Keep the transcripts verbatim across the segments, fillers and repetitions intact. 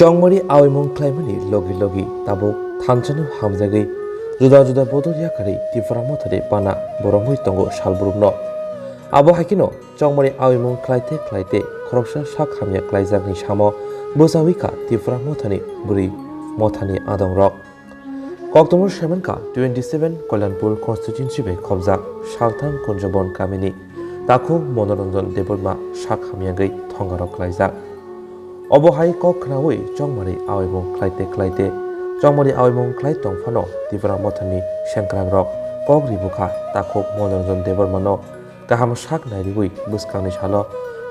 Chongmari awimung khlaimani logi logi tabuk thansano hamjagwi juda juda bodol yakarwi Tipra Mothani pana boromwi tongo salbrumno. Abo hai kheno Chongmari awimung khlaite khlaite khoroksa sak hamya klaijakni samo bwchawi kha Tipra Mothani bwrwi mothani adongrok. Koktwmwi saimankha twenty seven Kalyanpur constituency bai khobjak Salthang Kunjobon kamini takhuk Monoranjan Debbarma sak hamyagwi thongarok klaijak. Obo hai kok khnawi Chongmari awimung khlaite khlaite Chongmari awimung khlai tongphano Tipra Mothani sengkrakrok kok ribukha takhuk Monoranjan Debbarmano kaham sak nairiwi bwskangni salo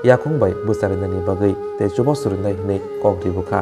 yakung bai bwcharinani bagwi tei chubachu rinai hwnwi kok ribukha.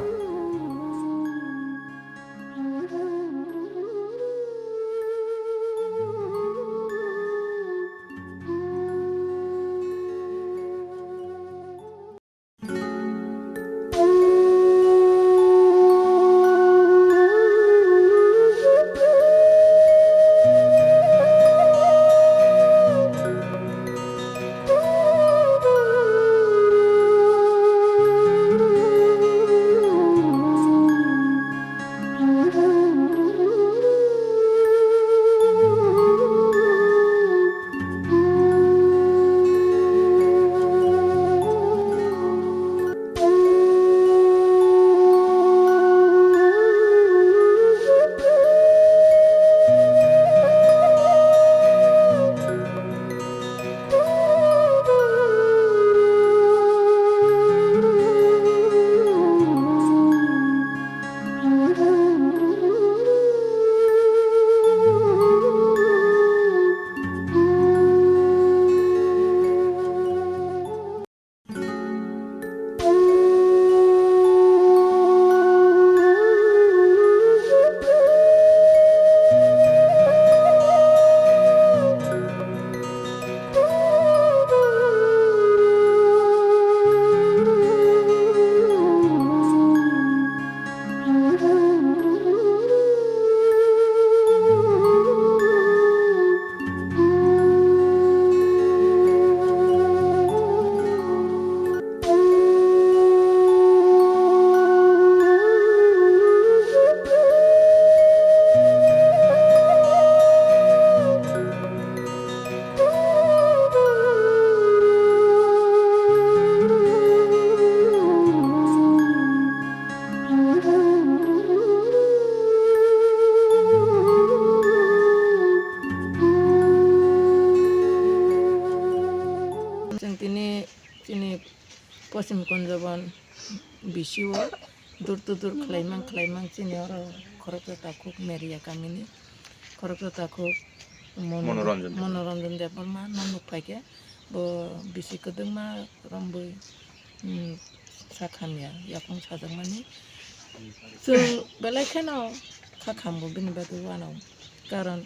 Chwng tini chini Poschim Kunjobon B C O dur to dur khlaimang khlaimang chini oro khoroksa takhuk Meria kamini khoroksa takhuk Mono-, Monoranjan Debbarma. Monoranjan Debbarma no nuk phaikhe bo bisi kwdwngma rombwi, hmm, sak hamya yakung sajakmani. Chwng belai kheno kha khamgo bini bagwi uanao. Karon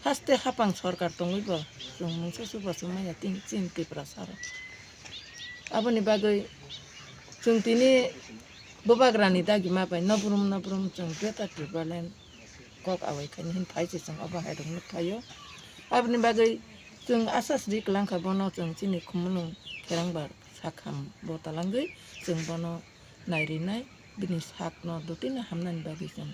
haste hapang sorkar tongwi bo chwng mungsa suba sumaya tin, chini Tiprasa rok. Aboni bagwi chwng tini bubagrani dagima bai nobrum nobrum chwng Greater Tipraland kok awai khaini hin phai se chwng obo hai rok nuk phaio. Aboni bagwi chwng asas ri kwlangkha bono chwng chini Khumulwng Kherangbar sakham bo talangwi chwng bono nairinai, bini sakno dotino hamnani bagwi chwng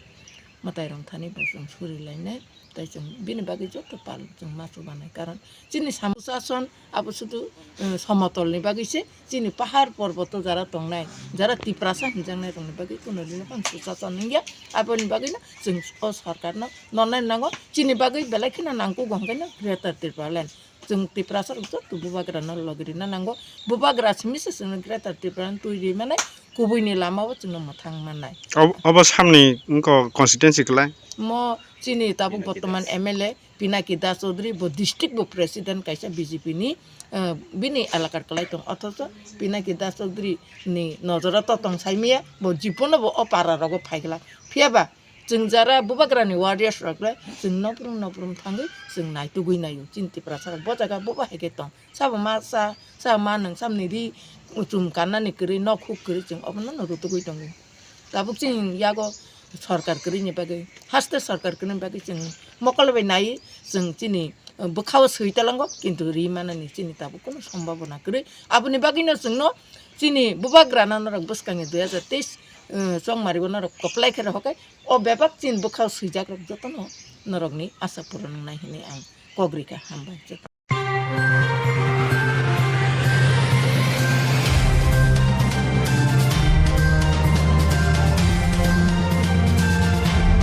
mwtai rong thani bo chwng suri lainai, tei chwng bini bagwi joto pal chwng ma chubanai, karon chini sam-, sason abo sudu, eh, somotolni bagwi se, chini pahar porboto jara tongnai, jara Tiprasa hinjaknai rokni bagwi kuno dino phano susason wngya, aboni bagwino chwng o sorkarno nonai nango, chini bagwi belai kheno nangkuk hwnkhe no Greater Tipraland. Chwng Tiprasa rok joto bubagra no logi rina nango. Bubagra simi se chwngno Greater Tipraland twi ri manai, kubui ni lama o chwngno mwthang manai. Ob-, obo samni wngkha constituency kwlai? Mo chini tabuk bortoman M L A Pinaki Das Chaudhary bo district bo president kaisa B J P ni, eh, bini elakar kwlai tong. Othocho Pinaki Das Chaudhary ni nojoro to tong saimaya, bo jibono bo o para rogo phaigla. Phiyaba chwng jara bubagrani warriors rok le chwng noprum noprum thangwi chwng naitugwi naio. Chini Tiprasa rok bo jaga bo bo hai khe tong. Sabo ma cha, cha ma nwng samni ri chum kannani kwrwi nok huk kwrwi chwng obono no rutugwi tongo. Tabuk chini yago sorkar kwrwini bagwi, haste sorkar kwrwini bagwi chwng mokol bai nai chwng chini bwkhao swi talango, kintu ri manani chini tabuk kunu sombhabona kwrwi. Aboni bagwino chwngno chini bubagrano norok bwskango dui hajar teis eh, chongmaribo norok kwplai khe rohor khai o bebak chini bwkhao swijak rok jotono norokni asa puron wngnai hinwi ang kok rikha. Hambai joto.